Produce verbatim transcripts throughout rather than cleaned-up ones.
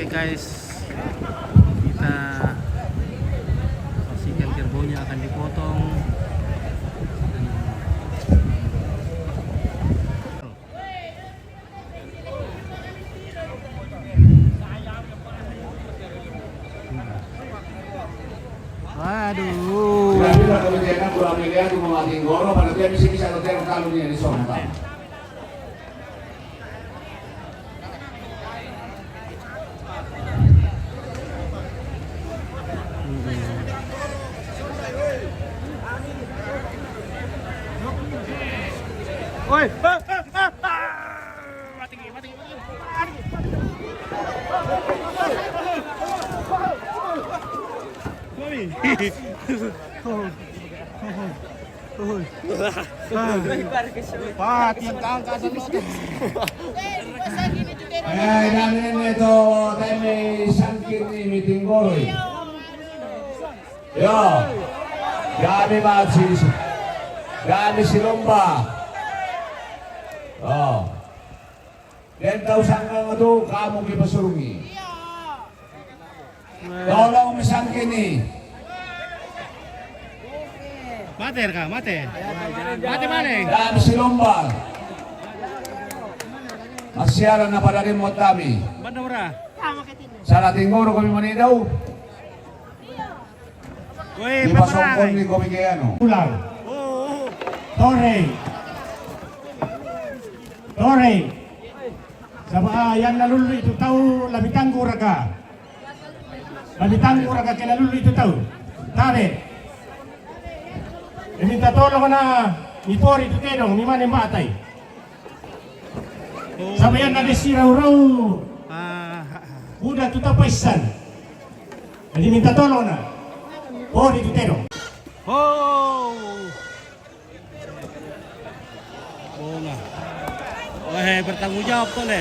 Guys, kita saksikan kerbaunya akan dipotong. Waduh. Grabe na kami tayo na, kurang miliyan, kung mga tingoro, pala tayo, misi-misi, ano tayo, ang talo niya, ni Sonta. Oi, ah, ah, ah, ah. Mati, mati, mati. Oi. Oi. Pati ang kaangkasan mo. Eh, dami na nito, tayo may sangkit ni Miting Goroy. Yo, dami matsis. Dami si Lomba. Oh. Ten thousand ka nga to, kamo kipasurungi. Tolong misan kini. Mate ka, mate. Mate, mate. Dami si Lomba. Masyalan na padarin mo dami. Bandura. Sa lating goro kami manidaw. Uy, di ba songkon ni Kobe kay ano? Kulang. Oo, oo. Toreng. Toreng. Saba' yan nalulu' itu tau, labi tanggu' ra ka. Labi tanggu' ra ka ke nalulu' itu tau. Tabe'. Minta tolong na, ni pori itu tedong, ni mane mbatai. Saba' yan na desi rau-rau. Ah. Udah tu tau paissan. Jadi minta tolong na. Oh, di tutero. Oh. Oh, nah. Weh, bertanggung jawab to, Le.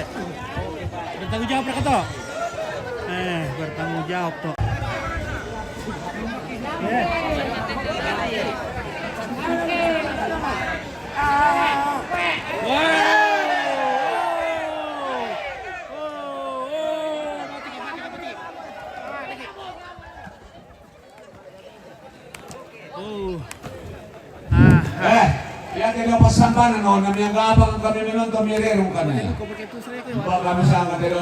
Bertanggung jawab ra ka to. Eh, bertanggung jawab to. Oh. Ah. Eh, iya' te do pasambanan, no, na miyagabang kami minonto, mirerong kami. Ba kami sangka te do,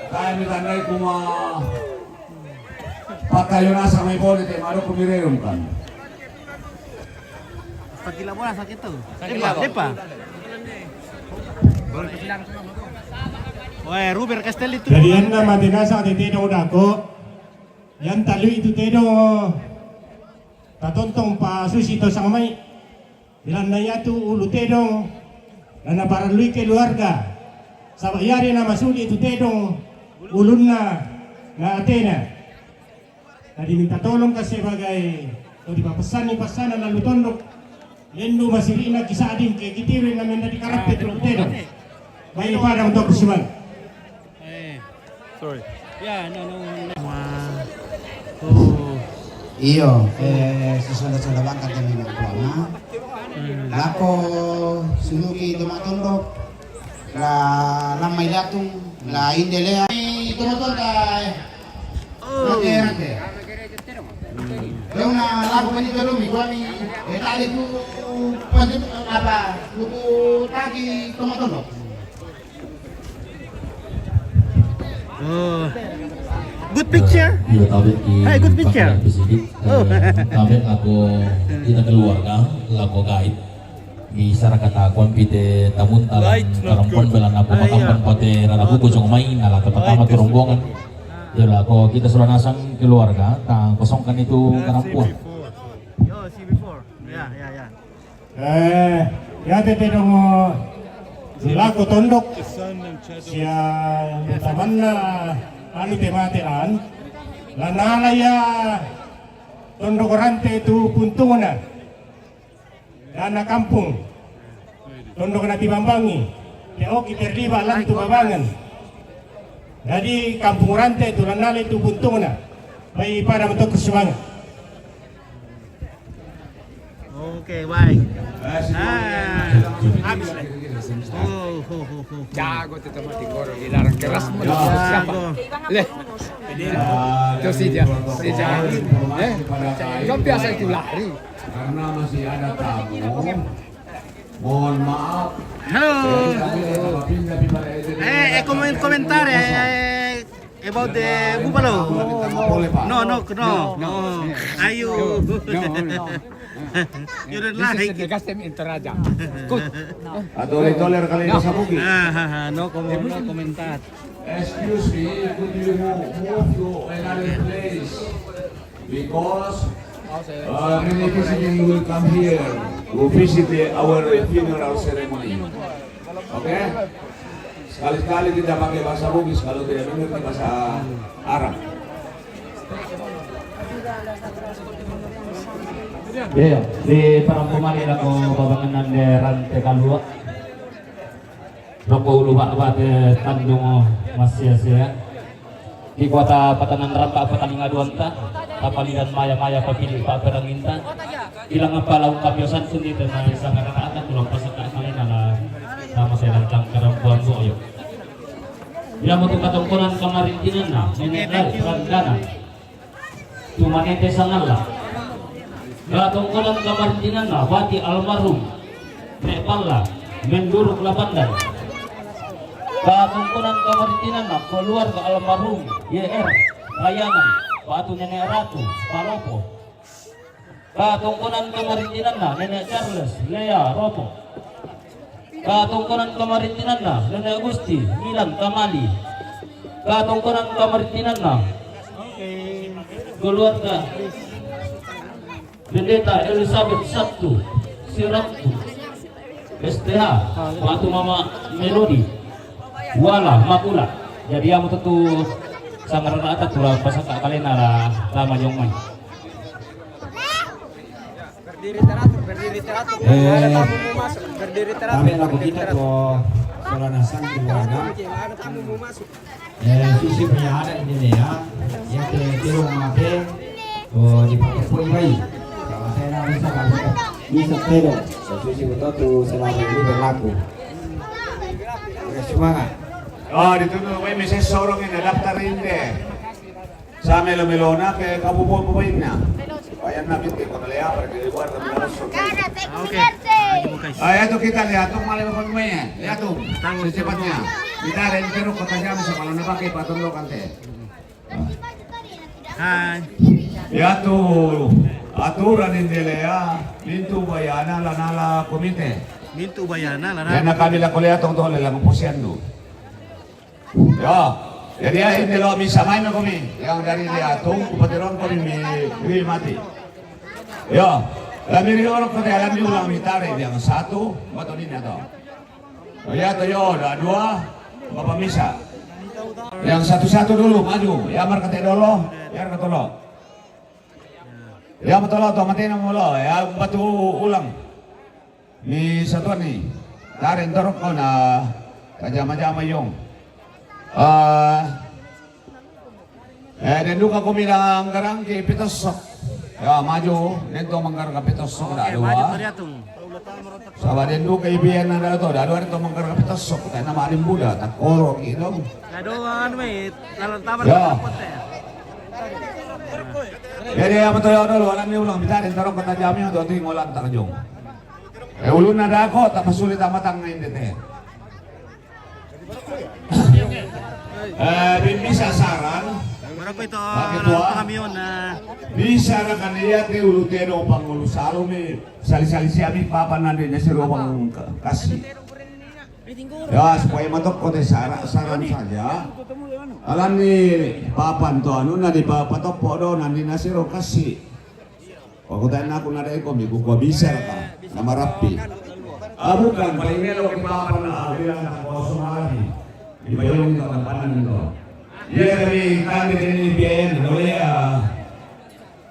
kaya mitandai kuma patayo na sa may bone te, maro kumirerong kami. Pagkila mo na, sakit to. Sakit. Depa, depa. Oy, Ruber Castelli tu. Jadi yan na matinasa' te tedong dako'. Yan talu' itu tedong tatontong pa susi to sangmai. Bilang na yatu ulu tedong na naparallui keluarga. Saba' yari na masuli' itu tedong ulunna na atena. Jadi minta tolong ka sebagai to di papassanni passana lalu tondok. Lendu masiri'na kisa'ding ke kitiru na mendadi karappe tu tedong. Bai pada untuk kusiman. Eh. Sorry. Ya, no, no, no. Wah. Oh. Iyo, eh, sisonda-sonda bangka kami na tuana. Hmm. Lako suluki to matondok. La lamma ilatung, la inde lea. Ito mo tonta, eh. Oh. Rante, rante. Leuna lagu ini belum, ikuami, eh, tadi tu, apa, buku taki to matondok. Oh. Good picture. Iyo, tabe' ki. Hey, good picture. Tabe' ako, kita keluarga, lako guide. Bisa ra katakuan pite tamunta lan karampuan belan apo makampan pate raraku kujung main ala tapatama tu rombongan. Iyo lako kita sudah nasang keluarga, ta kosongkan itu karampuan. Yo, see before. Ya, ya, ya. Eh, ya te tedong lako tondok. Sia tamanna anu te mate an. Lanala ya tondok rante tu puntungna. Dana kampung. Tondok na tibambangi. Te oki terlibat lan tu babangan. Jadi kampung rante tu lanala itu puntungna. Bai pada matoku semangat. Oke, baik. Ah, habis lah. Oh. Jago tu tempat tinggoro di larang keras mo. Jago. Leh. Jadi, itu si dia. Si Jani. Eh? Kan biasa itu lari. Karena masih ada tamu. Mohon maaf. Halo. Eh, eh, komen-, komentar, eh, about the buffalo. No, no, no, no. Ayo. You don't like. Atau toler kali bahasa Bugis. Ah, ha, ha. No comment, no komentar. Excuse me, could you move, move to another place? Because uh, many visiting will come here to visit the, our funeral ceremony. Oke? Sekali-sekali kita pakai bahasa Bugis kalau tidak mengerti bahasa Arab. Iya, di parang pumali na ko babanganan de rante kalua. Roko ulu ba, ba te tandung masia-sia. Di kota patanan rampa pataning aduanta, tapalidan maya-maya papili pa peranginta. Ilang apa laung kapiosan sundi te mari sangat akan tulang pasaka kali nala sama saya lantang karampuan boyo. Ia mutu katongkonan kamarintinan na, nenek lai, randana. Tumanete sangalla. Katongkonan kamarintinan na, bati almarhum. Nek palla, menduruk lapandan. Katongkonan kamarintinan na, keluarga almarhum, Y R, Rayanan, batu nenek ratu, palopo. Katongkonan kamarintinanna, Nenek Charles, Lea, Ropo. Katongkonan kamarintinanna, Nenek Gusti, Milan, Kamali. Katongkonan kamarintinanna, keluarga Pendeta Elizabeth Sabtu, Siratu, S T H, Batu Mama Melodi, Wala, Makula. Jadi, ia mutu tu sangarana ata tulang pasaka kalena la tama jong mai. Berdiri teratur, berdiri teratur. Eh, ada tamu mau masuk. Berdiri teratur. Kami laku kita ko Solana Santi warga. Oke, ada tamu mau masuk. Eh, sisi punya adat ini ya. Ya, ke, ke rumah ke. Oh, di Pak Kepui bayi. Kalau saya nak bisa, kalau saya bisa, saya dong. So, sisi betul tu, saya mau beli berlaku. Oke, semangat. Oh, ditunggu, weh, mesti sorong ini, daftar ini. Sa melo-melona ke kabubo-buboinna. Bayanna bitte ko nalea pergi di luar tapi harus. Oke. Ayo tuh kita lihat tuh malam apa namanya. Lihat tuh. Secepatnya. Kita ada yang terus kota jam sama lona pakai patung lo kante. Hai. Ya tuh aturan ini lea, mintu bayana lanala komite. Mintu bayana lanala. Karena kami la kolea tong tole la posiandu. Yo, jadi ya ini lo misa main ko mi, yang dari dia tu kupatiron ko mi, mi mati. Yo, lami ri orang kata lami ulang mitare yang satu, bato ini atau. Oh, ya to yo, ada dua, bapak misa. Yang satu-satu dulu maju, ya markate dolo, ya markate dolo. Ya matolo to matena molo, ya batu ulang. Ni satuan ni. Tarin torok ko na kajama-jama yong. Ah, eh, den duka ko mi la nggarang ki pitosok. Ya, maju, den to manggarang ka pitosok, da dua. Saba den duka ibian na da to, da dua den to manggarang ka pitosok. Kaya nama adin buda, takoro ki dong. Da dua, anu, mate, lalu tabar. Ya. Jadi, apa to ya dulu, alam ni ulang, bitarin torok ko tajami, untuk tinggal lantar jong. Eh, ulun ada ko, tak pasulit amat ang ngayon dete. Eh, bin bisa saran. Berapa itu? Pakai tua. Kami on, ah. Bisa na kan iya te ulu teno pangulu salumi, sali-sali siami papa nande nyasiro pang kasih. Ya, supaya matok kote sara-, saran saja. Alam ni papan to anu, na di papatok podo, nandi nasiro kasih. Waktu tanya aku nadai ko, miku ko bisa ka, nama rapi. Ah, bukan, paling melo kita apa na, bilang na kosong lagi. Di payung ka kapanan ko. Iya, kami, kami ini biaya, boleh ya.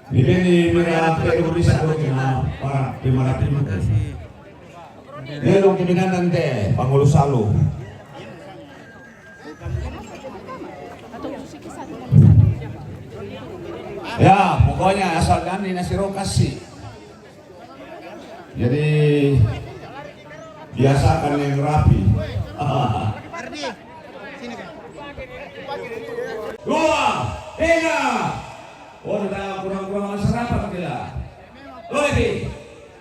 Di sini merapi, bisa ko kena, para, di merapi. Dia dong keminan nanti, pangulu salu. Ya, pokoknya asal dani nasiro kasih. Jadi, Biasakan yang rapi. Dua, tiga. Oh, udah kurang-kurang sarapan kita. Lebih.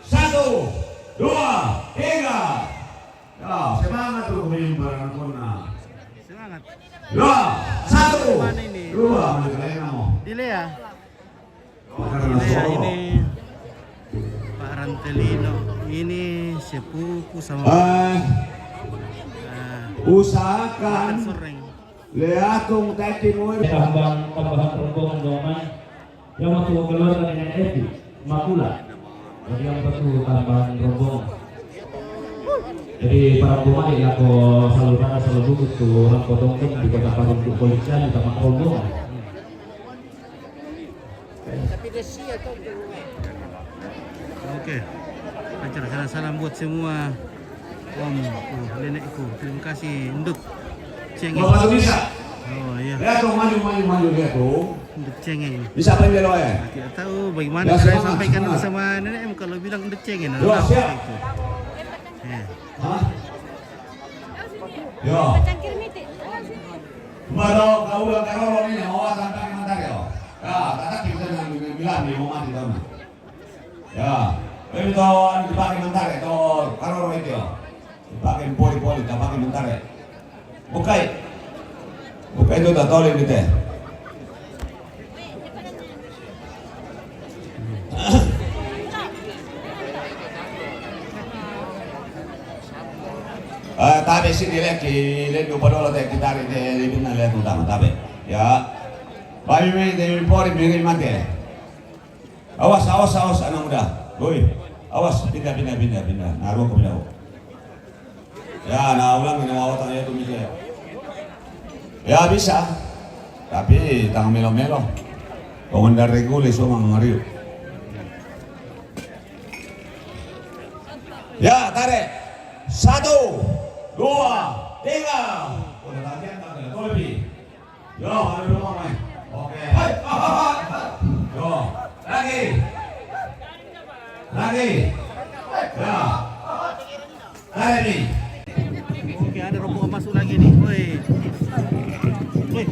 Satu, dua, tiga. Ya, semangat tuh pemain barang kona. Semangat. Ya, satu, dua, mana kalian mau? Dile ya. Ini Pak Rantelino, ini sepupu sama. Eh, ah, usahakan makan soreng. Leatung tadi mau tambahan, tambahan rombongan dong, Mai. Yang waktu keluar dari nenek Evi, Makula. Jadi yang waktu tambahan rombongan. Jadi para rombongan ya, aku selalu pada selalu butuh tuh orang potong di kota Parung, untuk polisian, di tamak rombongan. Oke. Acara salam-salam buat semua. Om, oh, nenekku. Terima kasih, Ndut Cengeng. Bapak tuh bisa. Oh, iya. Lihat tuh, maju, maju, maju, lihat tuh. Ndut Cengeng. Bisa apa yang dia, ya? Tidak tahu bagaimana. Ya, saya sampaikan dulu sama nenek, kalau bilang Ndut Cengeng. Yo, siap. Ya. Hah? Yo. Maro, kau udah kau ini, mau sampai mantar yo. Ya, kata kita yang bilang di rumah di sana. Ya, ini tuh, anu, dipakai mantar ya, tuh, karo itu ya. Dipakai poli-poli, tak pakai mantar ya. Bukai. Bukai itu tak tolong gitu ya. Eh, tapi sini lagi, lihat dulu pada orang kita hari ini, ini lihat utama, tapi. Ya. Bayu ini, ini poli, ini mati. Awas, awas, awas, anak muda. Woi, awas, pindah, pindah, pindah, pindah. Naruh ke pindah. Ya, nah, ulang ini mau tanya itu bisa. Ya, bisa. Tapi tang melo-melo. Pengendar reguler semua ngeriu. Ya, tarik. Satu, dua, tiga. Udah latihan, tak ada. Tuh, lebih. Yo, ada dua orang, Mai. Oke. Hai, hai, hai, hai. Yo, lagi. Lagi. Ya. Lagi. Oke, ada rombongan masuk lagi nih. Woi. Woi.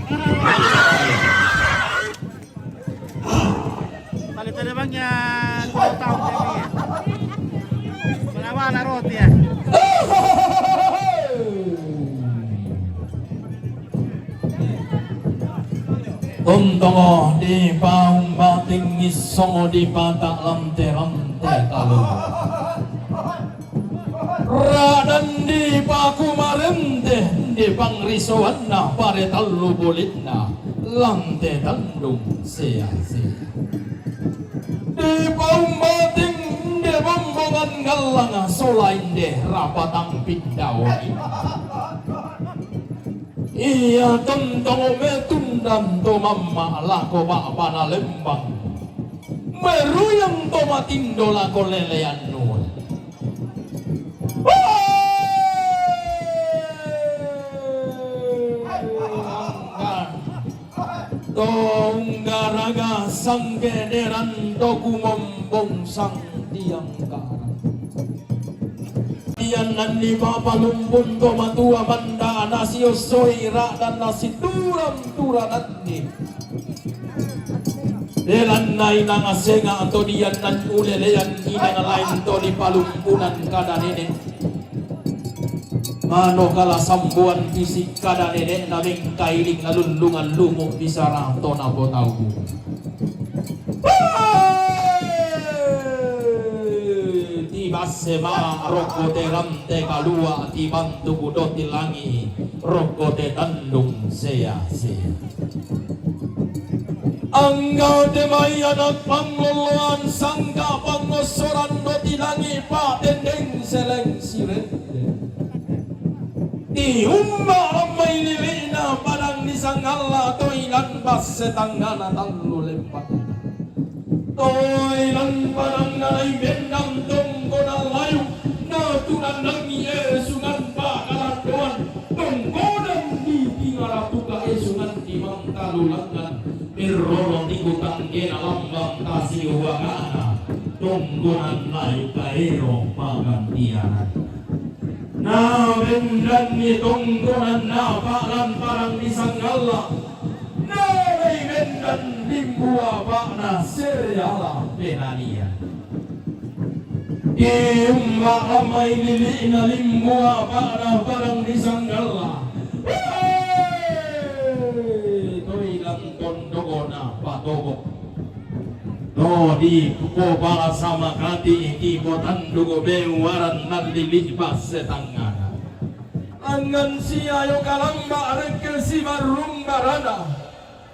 Tali-tali bang ya, kurang tahu jadi. Mana-mana roti ya. Untongo di paumbating, isongo di pata' lante-lante kalu. Ra'dan di pakumarente, di pangrisoanna pare tallu bulinna, lante tandung sia-sia. Di paumbating, di bombongan gallang, sola inde rapatang pindawa. Iya tontong metundan to mamma' lako ba'bana lembang. Meruyang to matindo lako lelean nuan. Tong garaga sanggederan to kumombong sang tiang karang. Iyan nanni papalumpun to matua manda' nasiossoi ra'dan nasituram-turananni. Lelanna inang senga' to diannan ulelean inang lain to dipalumpunan kada nene'. Mano kala samboan pisi' kada nene'na mengkailing lalullungan lumu' bisara to napotau. Tibasse ma' rokko te rante kalua' tibantuk doti langi' rokko te tandung sea-sea. Angga te mai ana' pangloloan sangka' pangossoran doti langi' pa'tendeng seleng sirende. Tiumba' lammai lili'na padang disangalla toilan basse tangngana tallu leppa. Toilan padanna nai bendang tongkonan layu', natunannangi esungan pakaladdoan, tongkonan di tingaratuka esungan di mangkalulangan, mirroro tiku tanggena lambang tasiuwagana, tongkonan layu' kaero pagantianan. Bendan ni tongkonanna pa'lan padang di Sanggalla. Nalai bendan limbu apa'na seriala penanian. Iumba' lamai lili'na limbu apa'na padang di Sanggalla. Wee! Toilang tondokna patobok. To dipopala sama kati, dipotanduk beuaran nallili' basse tangngana. Angngan siayo kalamba rekke sibarrung barana.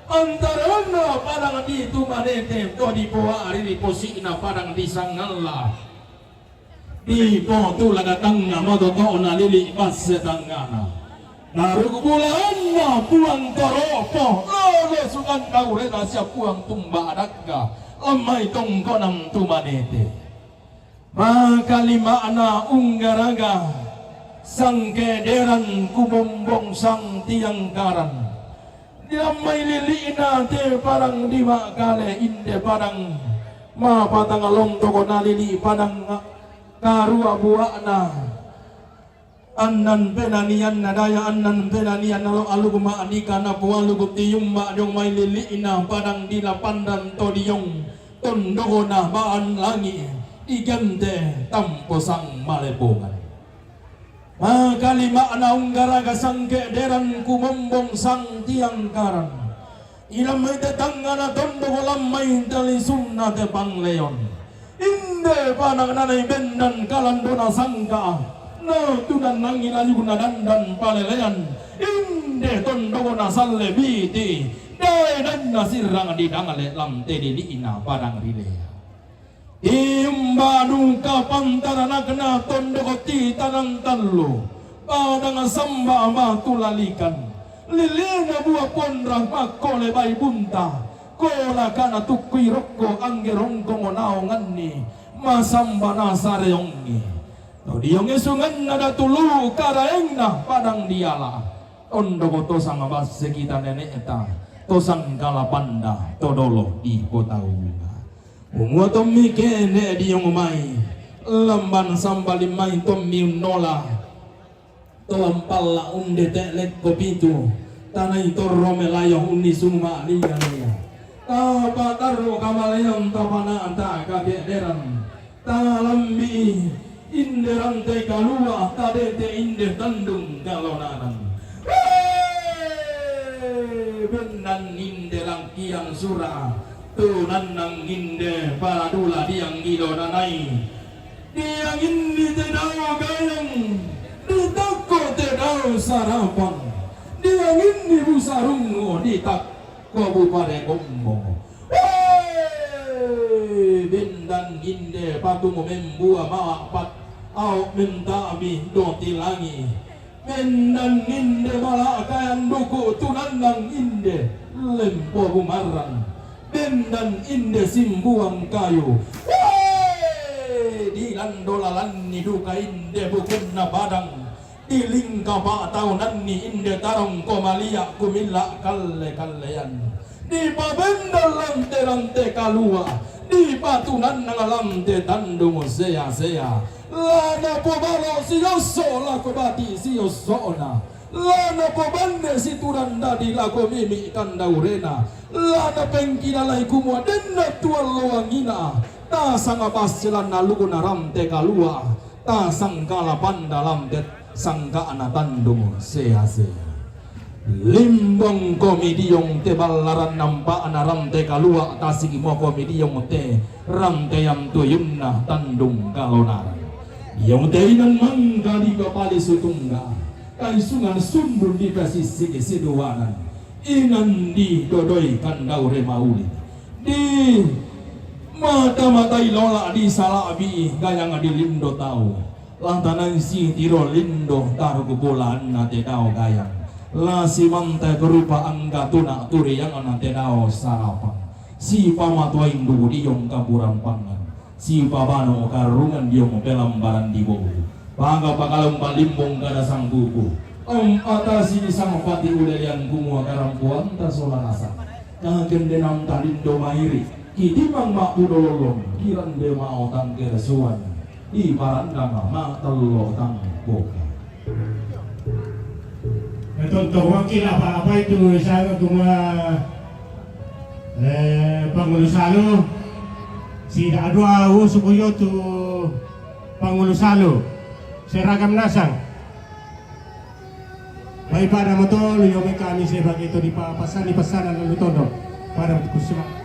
Antaranna padang di Tumanete to dipoari ri posi'na padang di Sanggalla. Dipotulaga tangnga matoto'na lili' basse tangngana. Naruk bulaanna Puang Toro'po, lolo sukan daurena sia Puang Tumba Adakka, lammai tongkonan Tumanete. Makalima'na unggaraga sangkederan kumombong sang tiangkaran. Dilammai lili'na te padang dima'kale inde padang mapatang lontoko nalili' padang karua bua'na. Annan penanianna daya, annan penanianna lo aluku ma'dika napoaluku tiumba diong mai lili'na padang dilapandan to diong tondokna ba'an langi' digente tamposang malepongan. Makalima'na unggaraga sangkederan kumombong sang tiangkaran. Ilammai te tangngana tondok lammai talisunna te pangleon. Inde panaknanai bendan kalandona sangka. Natunannangi layuna dandan palelean. Inde tondokna salle biti. Daenanna sirrang didangale lam te lili'na padang rilea. Tiumba duka pantaranakna tondok titanang tallu, padang samba matu lalikan, lilina bua ponra makkole bai bunta, kolakana tukkui rokko angge rongkomo naonganni, masamba nasareongngi. To diongngi sunganna Datu Luwu Karaengna padang diala, tondoko to sanga basse kita nene'ta, to sangkala panda, to dolo di kota Uwunga. Kumua tommi kene diong mai, lamban sambali mai tommi unnola. To ampalla unde te lekko pitu, tanai torro melayo unni suma lia-lia. Tapa tarro kamaleang tapana'ta kakederan, talambi inde rante kalua, tadete inde tandung kalonanan. Wee! Bennan inde langkiang sura, tunannang inde paradula diang gilo nanai. Dianginni te dao gayang, ditakko te dao sarapang. Dianginni busarungngu, ditakko buparekommo. Wee! Bendan inde patumu membua ma'pat, ao menta'mi doti langi. Bendan inde mala'kayan duku tunannang inde lempo bumarrang. Bendan inde simbuang kayu. Wee! Dilando lalanni duka inde bukunna padang. Dilingka pa'taunanni inde tarongko malia kumilla kalle-kallean. Dipabendan lante-rante kalua, dipatunannang lante tandung sea-sea. La napobalo siosso lako bati siosso'na. La napobanne situran dadi lako mimi kandaurena. La napengkilalai kumua denna tualloangina. Tasanga passelanna lukuna rante kalua. Tasangkala panda lampe sangka'na tandung sea-sea. Limbongkomi diong te ballaran nampa'na rante kalua, tasigimokomi diong te rantean tuyunna tandung kalonaran. Diong te inan mangka dipapalisu tungga, kaisungan sundun dipasissiki siduanan, inan didodoi kandaure mauli. Di mata-matai lola disala'bi gayang di lindo tau. Lantanan sitiro lindo taruk bolaanna te dao gayang. La simantai berupa angga tuna turiangna te dao sarapang. Sipamatuain duku diong kaburan pangan. Sipabano karungan diong pelambaran di bobu. Panga pakalomba limbong kada sang buku. Om atasi di sang pati ulelian kumua karampuanta sola nasang. Kagendenanta lindo mairi. Kitimang ma'budo lolong. Kirande ma'otang keresuan. Di parandang ma'tello tangboka. Tonto wakil apa-apa itu, saya kuma, eh, pangulu salo. Sida adua usu kuyo tu pangulu salo. Seragam nasang. Bai pada motolu yo me kami sebagai to di pa-, pasani pasana lalu tondo. Pada kusuma.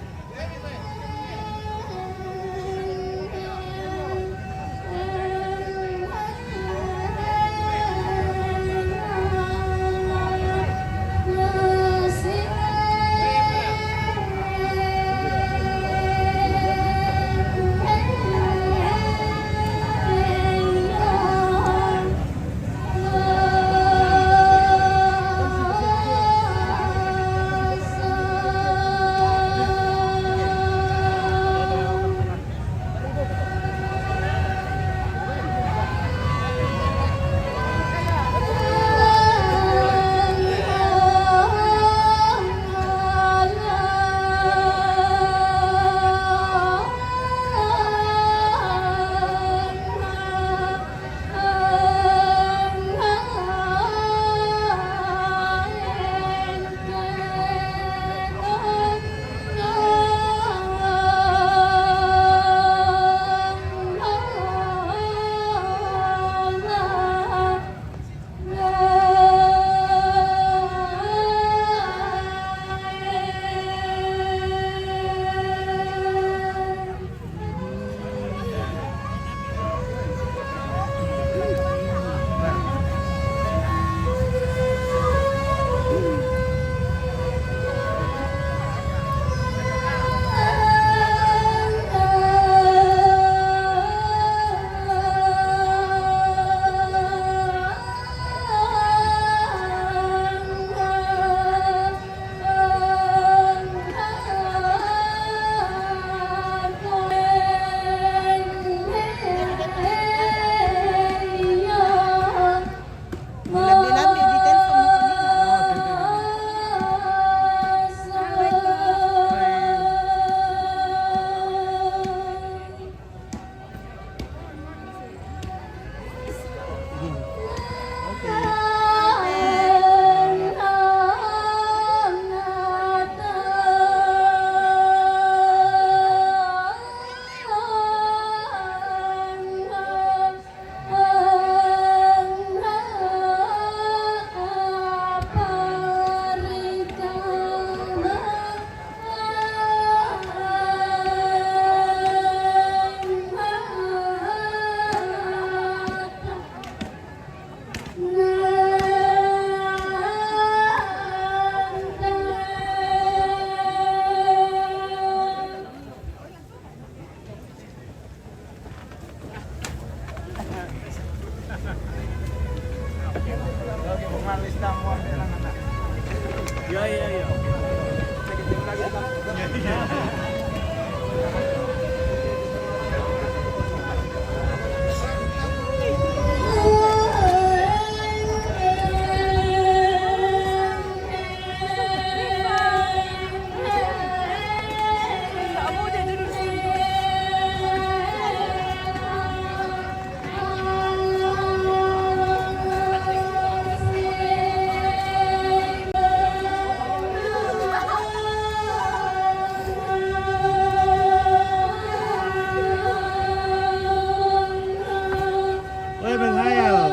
Oi, Bang Hayal.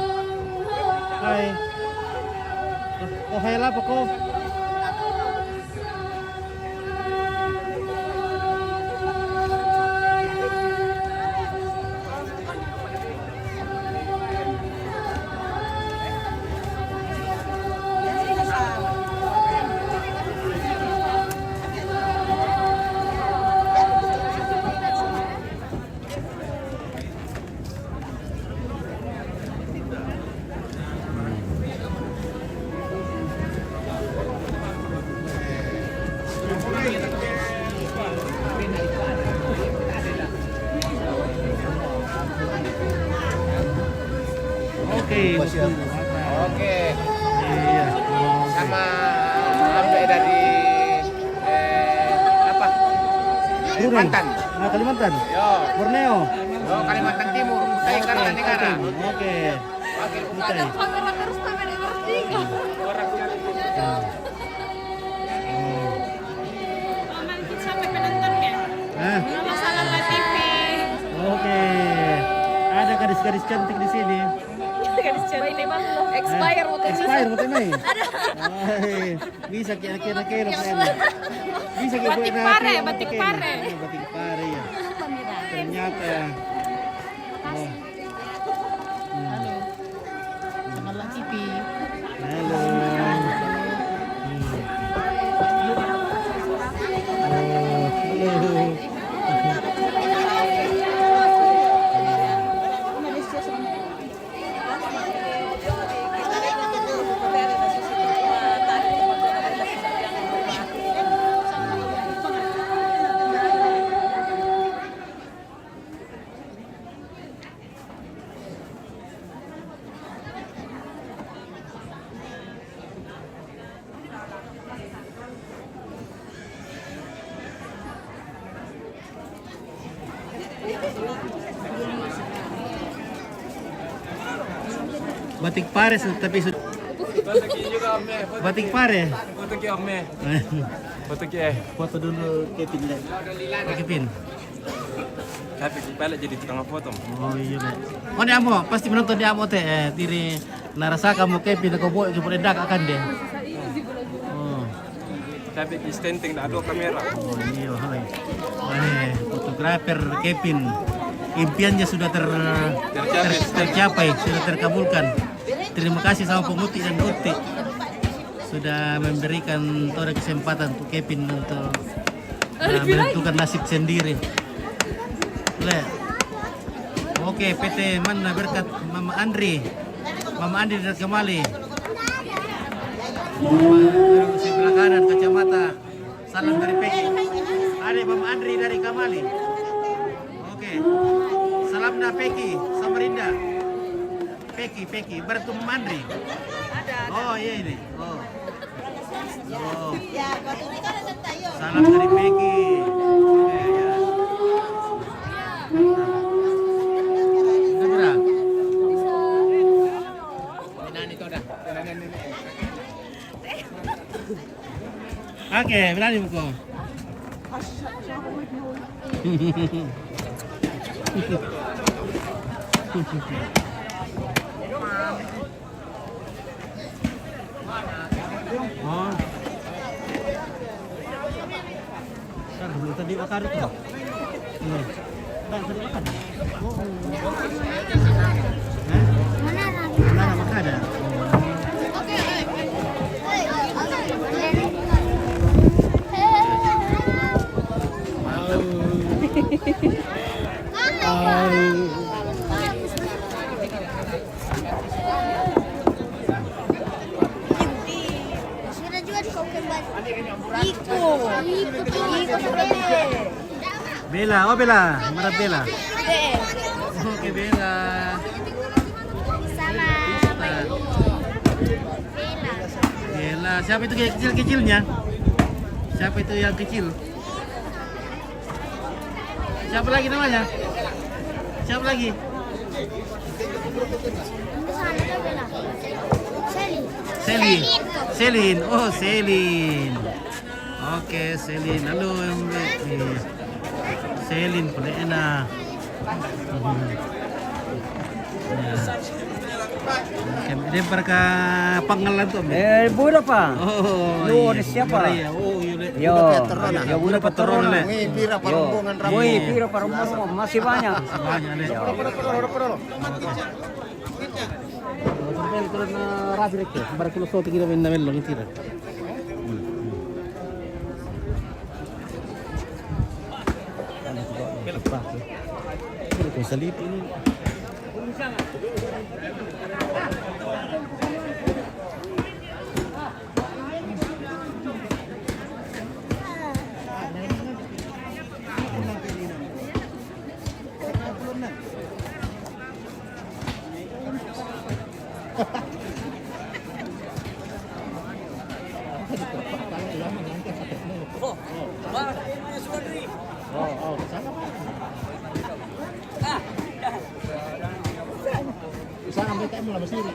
Hai. Oh, Hayal apa ko? Oke, oke. Iya. Sama ampe dari, eh, apa? Kalimantan. Ah, Kalimantan. Yo. Borneo. Yo, Kalimantan Timur. Kutai Kartanegara. Oke. Oke. Kutai. Kamera terus, kamera bertiga. Orang Cantik di sini. Gadis cantik. Expire mo to. Expire mo to, May. Ay, bisa kaya kaya na kaya na. Bisa kaya Batik pare, batik pare. Batik pare ya. Ternyata. Oh. Hmm. Halo. Sama Laki Pi. Halo. Hmm. Oh, halo. Batik pare su-, tapi su-, batik pare. Foto ki ame. Foto ki. Foto dulu Kevin deh. Oke, Pin. Tapi pala jadi tukang foto. Oh iya, Mek. Oh, ni amo, pasti menonton ni amo te, eh, tiri narasa kamu Kevin ko boy ko boy dak akan deh. Oh. Tapi di stenting dah ada kamera. Oh iya, hai. Eh, fotografer Kevin. Impiannya sudah ter-, tercapai, sudah terkabulkan. Terima kasih sama pemutik dan utik sudah memberikan Tore kesempatan untuk Kevin untuk, eh, menentukan nasib sendiri. Le. Oke, P T mana berkat Mama Andri. Mama Andri dari Kemali. Mama, sebelah kanan kacamata. Salam dari Peki. Ada Mama Andri dari Kamali. Oke. Salam dari Peki, Samarinda. Peki, Peki, bertemu Mandri. Ada, ada. Oh, iya ini. Oh. Oh. Salam dari Peki. Iya, iya. Segera. Oke, berani buko. Oh. Kan dulu tadi bakar itu. Ini. Kan tadi bakar. Oh. Hah? Mana ada? Mana ada? Sira juga di kau kembali. Iko. Iko, iko, iko. Bella, oh Bella, mana Bella? Oke, Bella. Sama Bella. Bella, siapa itu yang kecil-kecilnya? Siapa itu yang kecil? Siapa lagi namanya? Siapa lagi? Selin. Selin. Oh, Selin. Oke, Selin. Halo, Mbak. Iya. Selin, pala enak. Ya. Oke, dia perka pangalan tuh, Mbak. Eh, Buda, Pak. Oh, lu iya. Siapa? Buda, ya. Oh, iya, Le. Yo. Buda Peterona. Ya, Buda Peterona, Le. Wih, pira parombongan. Yo. Wih, pira parombongan. Masih banyak. Masih banyak, Le. Yo. Sampai kalau na rapi rek, baru kalau so tinggi na mello gitu. Ada juga yang cepat, ya. Ini kok salib ini. Sana mereka mau lama sini.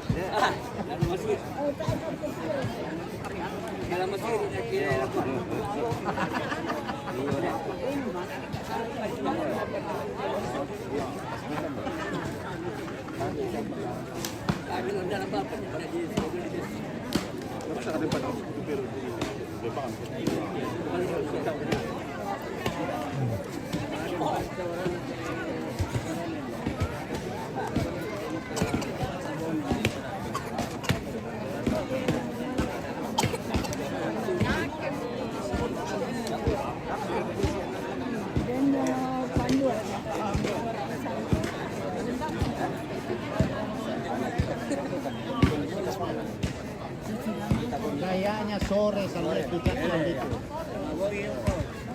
Kayaknya sore sampai kita itu.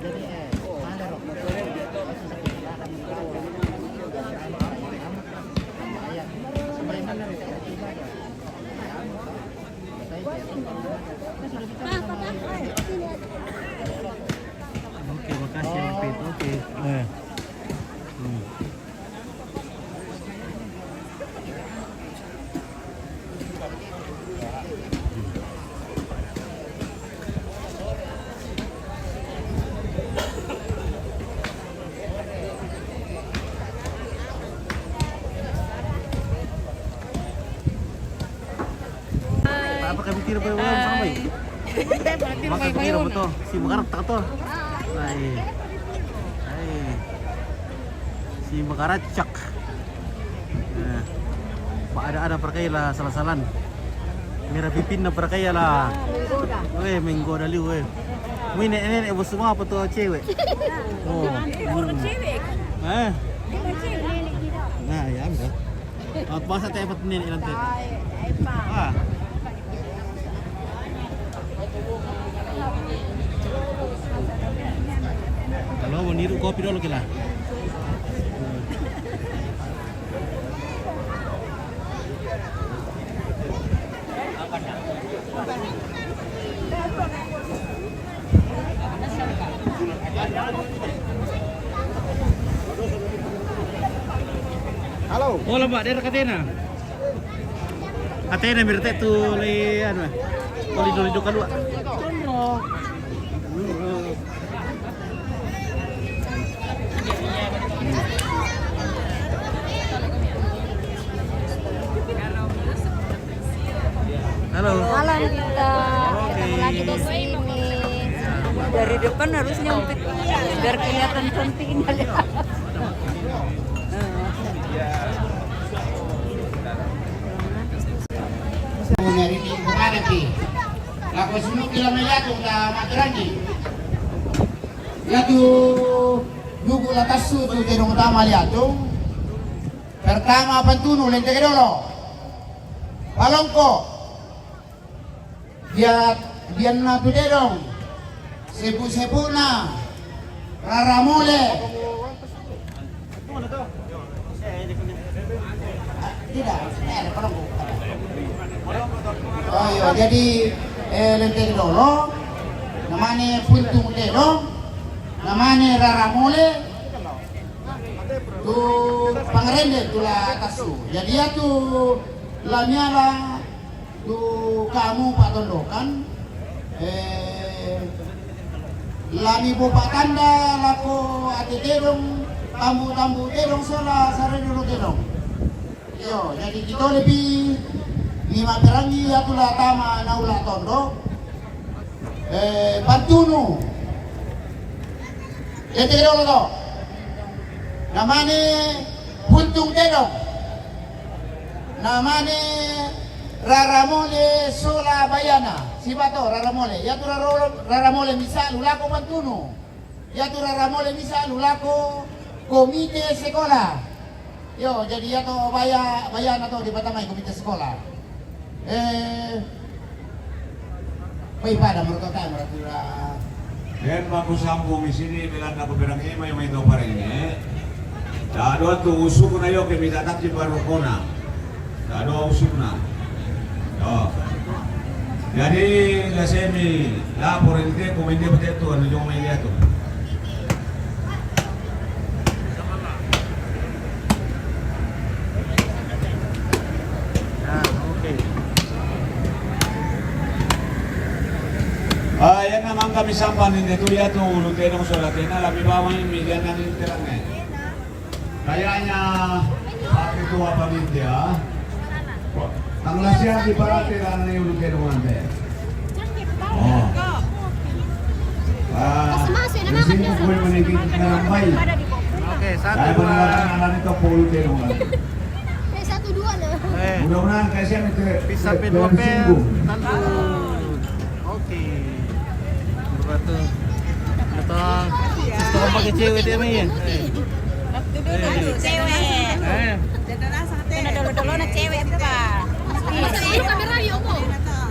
Jadi, eh, mana, Rok? Oke, makasih, Alvin. Oke. Eh. Hmm. Apa kami kira boleh ulang sampai? Maka kira betul si makarat tak betul. Hai. Hai. Si makaracak. Eh, pa ada-ada parkai la salah-salah. Merah pipin na parkai la. Weh, menggoda liu, weh. Mui nenek-nenek bos semua apa tuh cewek? Oh. Cewek. Eh. Nah, ya, udah. At basa tayo pat nene ilante. Ah. Halo, mau niru kopi dulu kila. Halo. Oh, lama, daerah Katena. Katena, mirte tu le, anu, eh. Oli doli do kalua. Halo. Halo, Nita. Oke. Ketemu lagi di sini. Dari depan harusnya untuk biar kelihatan cantiknya. Hari ini bukan nanti. Lako sunu kila melihat udah materangi. Yatu dugu la tassu tu tedong utama liatu. Pertama pantunu lenteke dolo. Palongko. Dia, dia na tu tedong. Sepu-sepuna. Rara mole. Tidak, eh, palongko. Oh iya, jadi, eh, lenteke dolo, namane puntung tedong, namane rara mole, tu pangarende tu la tassu. Jadi yatu la miala tu kamu patondokan, eh, lami bo patanda lako ate tedong, tambu-tambu tedong sola sarere ro tedong. Iyo, jadi kita lebih lima perangi yatu la tama naula tondo. Eh, pantunu. Lenteke dolo to. Namane puntung tedong. Namane rara mole sola bayana. Sibato rara mole. Yatu rara, rara mole misa lulako pantunu. Yatu rara mole misa lulako komite sekolah. Iyo, jadi yato baya, bayana to dipatamai komite sekolah. Eh, pai pada mertotai meratura. Den baku sambung di sini, Belanda ku berang ema yang main tau pareng, eh. Dado tu usukuna yo ke minta taki baru kona. Dado usukuna. Yo. Jadi, la semi, lapor ente, komende betetu, anu jong main liatu. Ah, yan naman kami sampan, hindi tu yatu, ulun tenong sola tena, labi bawa ini, yan nang internet. Kayaknya Pak Ketua Panitia, tanggal siang di parate dan ini ulun tenong ante. Oh. Ah, kasi masuk na makan dia. Oke, satu, dua. Eh, satu, dua lah. Eh, bisa pi dua pel. Oke. Berapa tuh? Atau, atau pakai cewek dia, Mi? Eh. Cewek. Eh. Kena dulu-dulu na cewek itu, Pak. Ini kamera dia, Omo.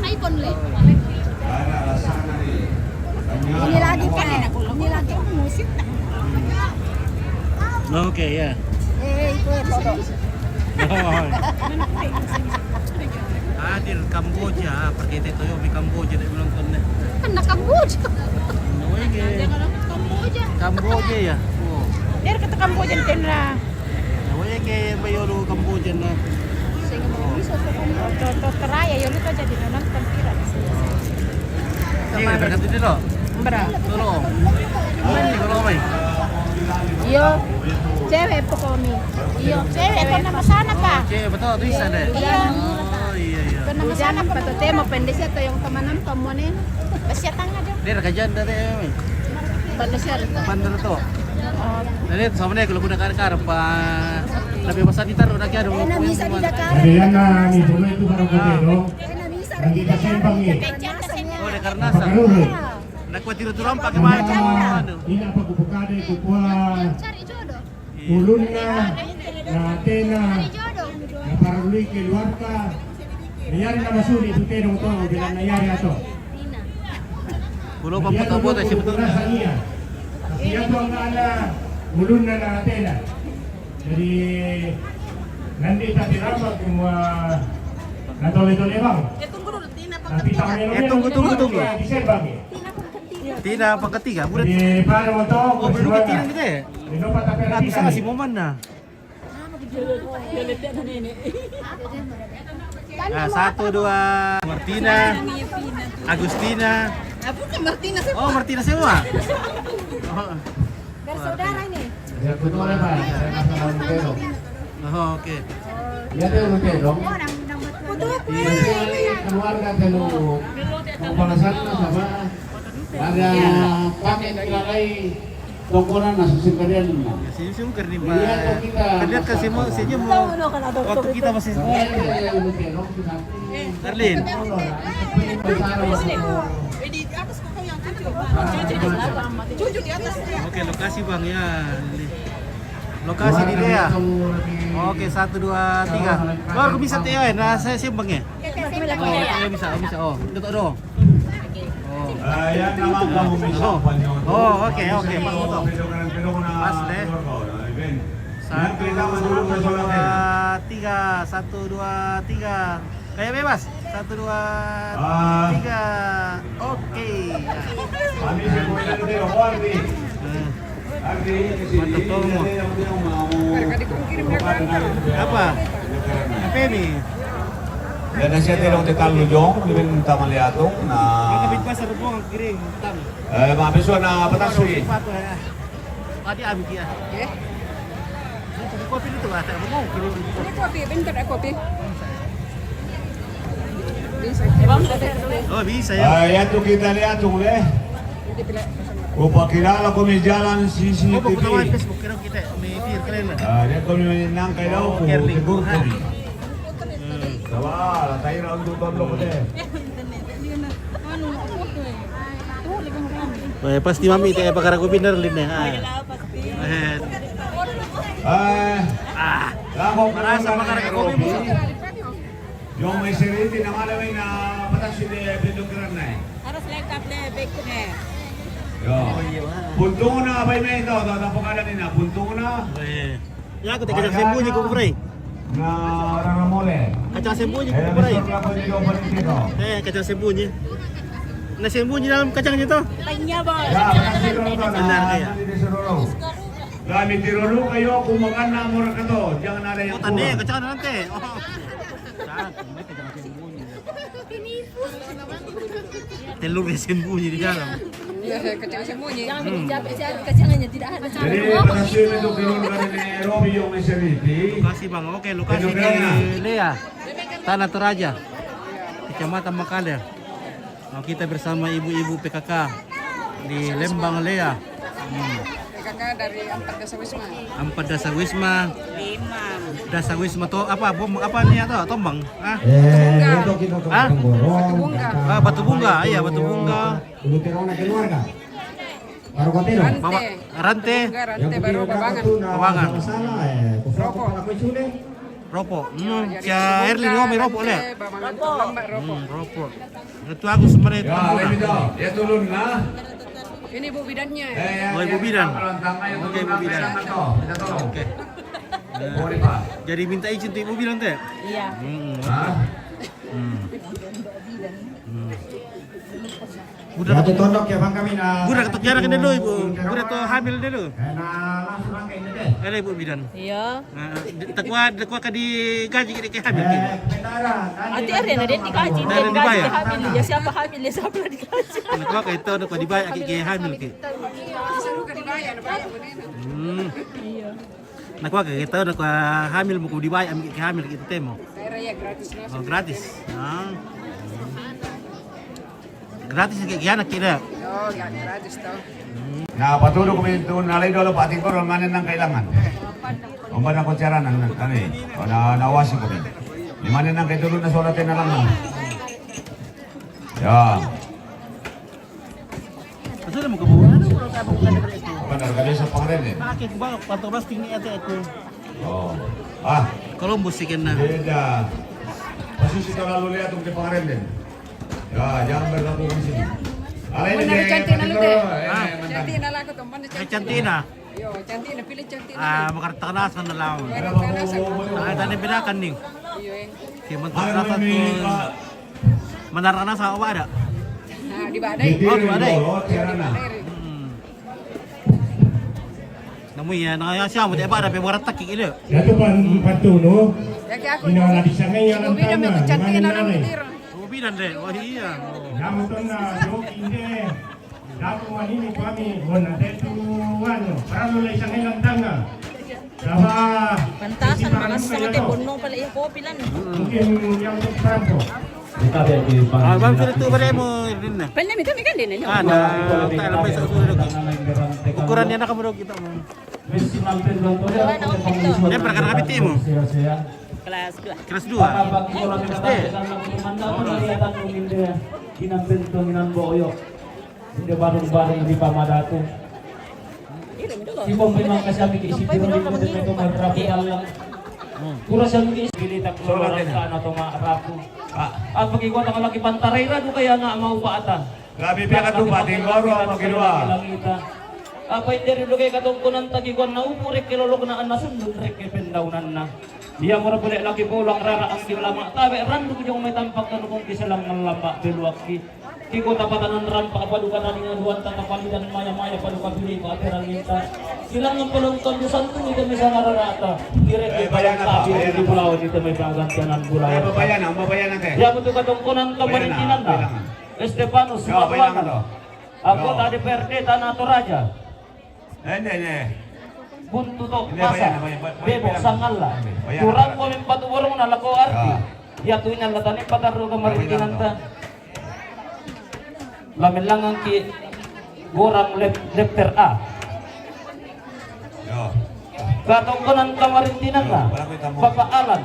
iPhone le. Ini lagi kan, ini lagi musik. Oke, ya. Eh, itu ya, Toto. Oh. Hadir Kamboja, pergi itu yo di Kamboja dia menonton deh. Kan na Kamboja. Kamboja. Kamboja ya. Oh. Dia kata Kamboja tenra. Nah, weh, ke bayolu Kamboja na. Toto, Toto Raya, yolu ka jadi nonton pira. Iya, berkat itu lo. Bra. Tolong. Ini kalau mai. Iyo, cewek pokoknya. Iyo, cewek kan nama sana, Pak. Cewek betul tuh bisa deh. Iya. Oh, iya, iya. Kan nama sana, Pak, tuh tema pendek sih atau yang teman-teman kamu nih. Besi tangga deh. Dia kerjaan dari Bandar siya rin. Bandar to. Jadi, sama niya, kalau kuna kar-kar, pa, labi basa di taro, na kaya, Eh, na misa di Dakar. Jadi, yan na, ni Buloy ko para ko, no? Eh, na misa di Dakar. Hindi kasi yung pangi. Oh, na karnasa. Pagkaroon. Nagkwatiro turang pag-, Hindi na pag-ubukade, kukuha. Ulun na, na Atena, na Paralui, Keluarga, na yari na masuli, itu tenong to, bilang na yari ato. Kulo pa puto-puto, si Betul. Kasi yan po ang ana, ulun na, na Atena. Jadi, nandi tapi rapat, kung, ah, natole-tole bang. Eh, tunggu dulu, Tina, Tapi tak ada. Eh, tunggu, tunggu, tunggu. Di Sebang, eh. Tina, pangkatiga, budak. Di, paano mo to? Oh, belum ketiga kita ya? Nah, bisa kasih momen, nah. Nah, satu, dua. Martina, Agustina. Ah, bukan Martina, siapa? Oh, Martina semua. Oh. Bersaudara ini. Ya, betul, Pak. Saya masalah Montero. Oh, oke. Ya, dia Montero. Iya, keluarga Telo. Kepala sana sama. Ada pakai nilai tokonan masuk sekalian. Ya, senyum-senyum karena, Pak. Iya, kita lihat ke semua, senyum. Waktu kita masih sekolah. Iya, iya, iya, Montero, kita. Erlin. Muslim. Oke, lokasi, Bang, ya. Ini. Lokasi di dia. Oke, satu, dua, tiga. Baru bisa, Tio, ya. Nah, saya simpang, ya. Oh, Tio bisa, oh, bisa. Oh, itu tuh dong. Oh. Eh, yang nama kamu bisa. Oh. Oh, oke, oke. Pas deh. Satu, dua, tiga. Satu, dua, tiga. Kayak bebas. Satu, dua, tiga. Oke. Mantap, Tomo. Apa? Apa ini? Dan na siya tinong ti Carlo Jong, di ben tama liato, na. Ang kapit pa sa rubong, ang kiring, tama. Eh, mga piso na patas, eh. Pato, eh. Adi, abi, kia. Eh? Kopi dito, ata. Ano mo? Kiring. Ini kopi, bentar, eh, kopi. Oh, bisa ya. Ah, yan to kita liato, eh. Upakilala ko may jalan C C T V. Oh, pagkutawa Facebook, kira kita, may peer kalian na. Ah, yan to may nang kailaw ko, Kerling. Siguro ko. Sawa, latay ra ang tutong ko, eh. Eh, pasti mami, te, pagkara ko binar lin, eh. Ah. Eh. Ah. Marasa pagkara ko binar. Yung may siriti na malamay na patas yung, eh, pindukiran na, eh. Aras lang kap na, eh, bake ko na, eh. Yo. Punto na, bay, may ito, ito, ito, pagkara nina, punto na. Eh. Ya, aku tak kacang sembunyi, kuku fry. Na, orang mole. Kacang sembunyi, kuku fry. Eh, kacang sembunyi. Na sembunyi dalam kacangnya to. Tanya, Bos. Ya, kasih dulu to, na, nanti disuruh. Kami tirolo kayo, kung magana mo ra kato. Diyan na rin. Oh, tani, kacang nanti. Oh. Saan? May kacang sembunyi. Telur sembunyi di dalam. Iya, kacang sembunyi. Jangan dicabik-cabik, kacangnya tidak ada. Jadi, panasin itu keluarga ni Robi yung S L E T. Lokasi, Bang. Oke, lokasi di Lea. Tanah Toraja. Kecamatan Makalir. Nah, kita bersama ibu-ibu P K K. Di Lembang Lea. Hmm. Kakak dari Ampat Dasa Wisma. Ampat Dasa Wisma. Lima. Dasa Wisma to apa bom apa ni to tombang? Ah, Eh, untuk kita ke Hah? Tenggorong, Batu Bunga. kita Ah, Batu Bunga, iya, Batu Bunga. Dulu Terona keluarga. Baru Kotero. Bawa Rante. Rante. Bunga, Rante baru Babangan. Babangan. Masalah eh. Kufra Rokok. Kufra kau sudah. Ropok. Hmm, Jadi sia Erli Bunga, ngomel ropok le. Rante, Babangan, Lambak, Rokok. Hmm, ropok. Itu aku sebenarnya. Ya, lebih tahu. Ya turun lah. Ini bu bidannya. Eh, ya, Oh, Ibu ya, Bidan. kalau tangga yang Oke, turun Ibu lah, Bidan. minta tolong, minta tolong. Oke. Boleh, Pak. Jadi minta izin tuh Ibu Bidan teh. Iya. Hmm. Hah? Hmm. Udah tu tondok ya bang kami nah. Udah ketuk jarak dulu Ibu. Udah tuh hamil dulu. Nah langsung pakai ini deh. Ada Ibu Bidan. Iya. Nah, takwa takwa ka di gaji kita ke hamil Eh, kita. Petara. Ati ada na din dikaji, Ada din dibayar. Dikaji hamil. Ya siapa hamil, ya siapa na dikaji. Takwa ka itu ada kwa dibayar ki ke hamil ki. Seru kan dibayar, bayar benar. Hmm. Iya. Takwa ka itu ada kwa hamil mau dibayar ambil ke hamil kita temo. Daerah ya gratis mas. Oh gratis. Ah. Gratis ke kiana kira. Oh ya gratis toh. Nah, patudu kami itu nalai dulu Pak Tingkor mana nang kailangan. Omba na kocara nang nang kami. Oh, na nawasi kami. Di mana nang kaitulun na solat na lang. Ya. Itu mau kebuka. Apa narga desa Pangrenden? Pakai kubang empat belas tinggi ate aku. Oh. Ah, Columbus sih kena. beda. Pasti kita lalu lihat untuk di Pangrenden. Ya, jangan bergabung di sini. Alai Mana deh, cantik Pak lalu Tingkor, deh. eh, Ah. mantan. Cantik nak lah aku teman Eh cantik nah. Yo cantik nak pilih cantik. Ah, makarta na sa na lawan. Baru tanah sama. Ah, tadi bedakan nih. Iyo eh. Si makarta na sa tu. Manar na sa apa ada? Nah di badai. Oh, di badai. Hmm. Namu ya, na ya siapa dia pada pe makarta kiki dia. Dato pan patuno. Ya ke aku. Ina na di sangay ya Ibu bidan lantana. aku cantik Mana nak nalai. Mentir. Ibu Bidan deh. Oh iya. Damu tona doki de. Dato manini kami ona tetu ano. Paralo lai sangay lantana. Daba. Pantasan mga sote bonno pala iya kopi lan. Mungkin yang untuk prampo. Ah, bang sudah tu pada mo din na. Pwede mi kami kan din ninyo. Ah, na tayo lang may sa usunod. Ukuran niya nakamurog kita mo. Siyempre, karena kapiti mo. Kelas dua. Kelas dua. S D. Kinampin to minan boyo. Hindi bareng-bareng di pamadatu. Irin dulu. Ikaw may mga kasami kay si Tiro dito dito may rapital lang. Pura siya ngi pilitak lolo rasa na to ma rapu. Ang pagkikuha ng laki pantaray ra do kaya nga maupaatan. Grabe biya ka to, Pating Goro, ang pagkiluha. Apa hindi rin lugay katungkunan tagikuan na upo rek kilolok na an nasundun rek kipindaunan na. Iya mo ra puli laki pulang rara ang kilama tabi randuk yung may tampak kanukong kisalang malamba biluak ki. Kiko tapatanan rampa paduka tani nga duwan tatapalidan maya-maya paduka pili pa ateran minta. Silang ng palungkon di santo ni kami sa nararata. Direk Eh, di palang bayan na to, tabi bayan di na to. Bulawan di tamay pagantianan Bulawan. Ano ba yan? Ano ba yan, ate? Iya mo to katungkunan Bayan na, kamaritinan na. bayan na. Estepanos, Yo, bayan na to. Ako Yo. Tadi Perde, Tana Toraja. Hindi, hindi. Buntuto, Hindi, Pasa, bayan na, bayan, bayan, Bebo, bayan. Sangala. Hindi, bayan na. Turang ko min patuburong na lako arti. Ah. Yatu ina latanin patarro ka maritinan ta. Lamin lang ang ki gorang lep, lepter A. Yo. Katungkunan ka maritinan na. Papa Alan,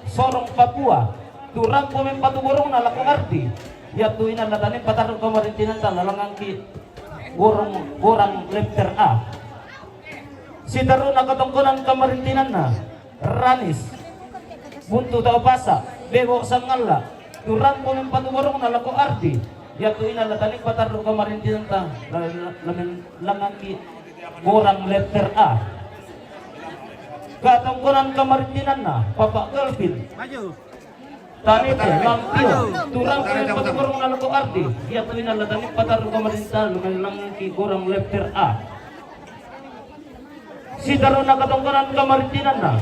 Sorong Papua. Turang ko min patuburong na lako arti. Yatu ina latanin patarro ka maritinan ta. Lalang ang ki gorong, gorang lepter A. Si Taruna katungkunan ka maritinan na. Ranis. Buntu tao pasa. Bebo sangala. Turang ko min patuburong na lako arti. Yatu ina latanin patarro ka maritinan ta. La, la, lamin lang ang ki gorang lepter A. Katungkunan ka maritinan na. Papa Kelvin. Maju. Tanite, lampio, turang ko min patuburong na lako arti. Yatu ina latanin patarro ka maritinan ta. Lamin lang ang ki gorang lepter A. Si Taruna katungkunan ka maritinan na.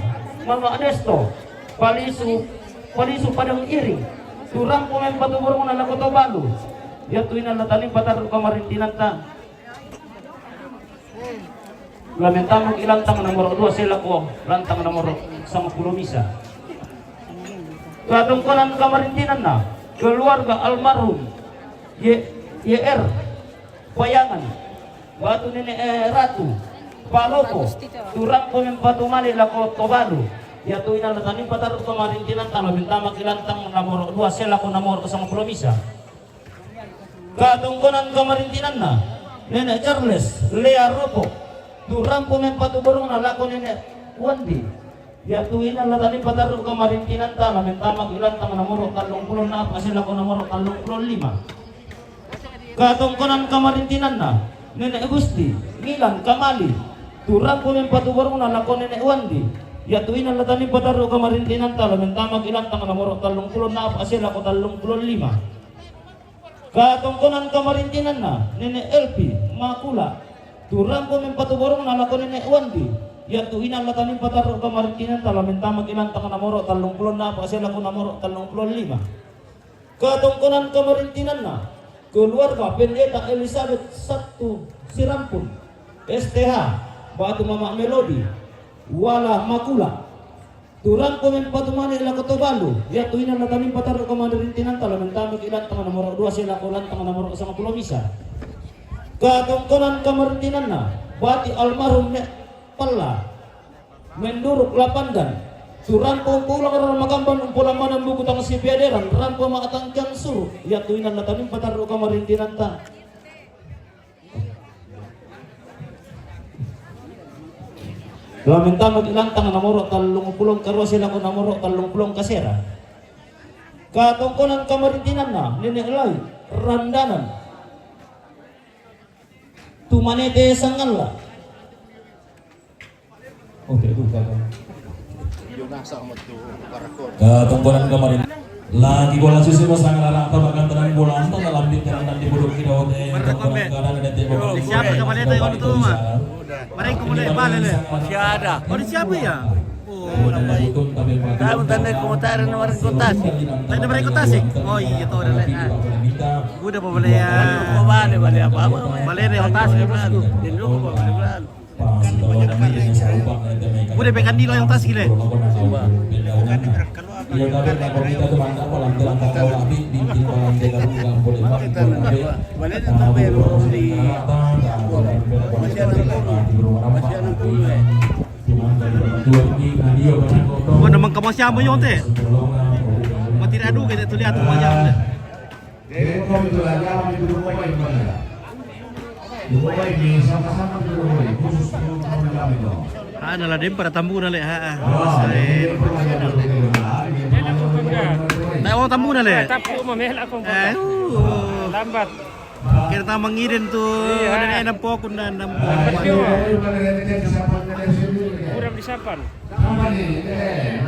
Mama Adesto. Palisu, Palisu Padang Iring. Turang ko min patuburong na lako Tobalu. Yatu ina latanin patarro ka maritinan ta. Lamin tamuk ilantang nomor dua sila ko lantang nomor sangpulo misa. Katungkunan ka maritinan na. Keluarga almarhum Y, Y R. Payangan, ba'tu Nene', eh, Ratu Palopo, tu rampo mempatu male' lako Tobalu, iatu inang la tanimpa tarru' kamarintinanta la mentama ki lantang nomoro' dua se lako nomoro' sangpulo misa. Katongkonan kamarintinanna, Nene' Charles Lea Ropo, tu rampo mempatu borongna lako Nene' Wandi, iatu inang la tanimpa tarru' kamarintinanta la mentama ki lantang nomoro' tallungpulo nna'pa se lako nomoro' tallungpulo lima. Katongkonan kamarintinanna, Nene' Gusti Milan Kamali, tu rampo mempatu borongna lako Nene' Wandi, iatu inang la tanimpa tarru' kamarintinanta la mentama ki lantang nomoro' tallungpulo nna'pa se lako tallungpulo lima. Katongkonan kamarintinanna, Nene' Elpi Makula, tu rampo mempatu borongna lako Nene' Wandi, iatu inang la tanimpa tarru' kamarintinanta la mentama ki lantang nomoro' tallungpulo nna'pa se lako nomoro' tallungpulo lima. Katongkonan kamarintinanna, keluarga Pendeta Elizabeth Sattu Sirampun, S T H, ba'tu Mama Melody Wala Makula, tu rampo mempatu male' lako Tobalu, iatu inang la tanimpa tarru' kamarintinanta la mentama ki lantang nomoro' dua se lako lantang nomoro' sangpulo misa. Katongkonan kamarintinanna, bati' almarhum Ne' Palla Menduruk Lapandan, tu rampo umpulang rara makamban umpulang manang buku tang sipiaderan, rampo ma'tangkiang suru', iatu inang la tanimpa tarru' kamarintinanta. La mentama ki lantang nomoro' tallungpulo karua se lako nomoro' tallungpulo kasera. Katongkonan kamarintinanna, Nene' Lai Randanan, tu Manete Sangalla. Oke, buka, Bang. Katongkonan kamarin. Lagi bola susu pasang larang tabakan tenang bola antar dalam di tenang dan di buduk kita hotel. Katongkonan ada tembok. Siapa kemarin tadi waktu itu, Mak? Mereka mulai balik, le. Masih ada. Oh, ada siapa ya? Oh, nampak. Tahu tanda komentar nomor kontas. Tanda mereka tasik. Oh iya, tahu dah, le. Ah. Udah apa boleh ya? Mau balik, balik apa-apa. Balik deh, otas ke bosku. Dia dulu apa balik bulan. Udah pekan di loyang tas gile. Mana mangka masih apa yonte? Mati adu kita tuh lihat rumahnya. Deko itu la jam itu lupa ini mana. Lupa ini sama-sama itu lupa ini. Khusus untuk kami itu. Ah, nala dem para tambu nale, ha, ha. Ah, ini perlu ada itu. Nah, oh, tambu nale. Tapu mamela kong. Eh, uh. Lambat. Kira tamang iden tu. Iya. Ada enam pokok dan enam pokok. Kurang disapan. Sama ni, eh.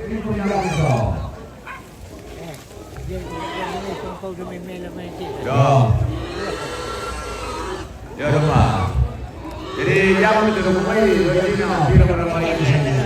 Ini punya itu. Ya. Ya, dah, Pak. Jadi, jangan itu dulu, Pak. Jadi, nak kira pada baik di sini.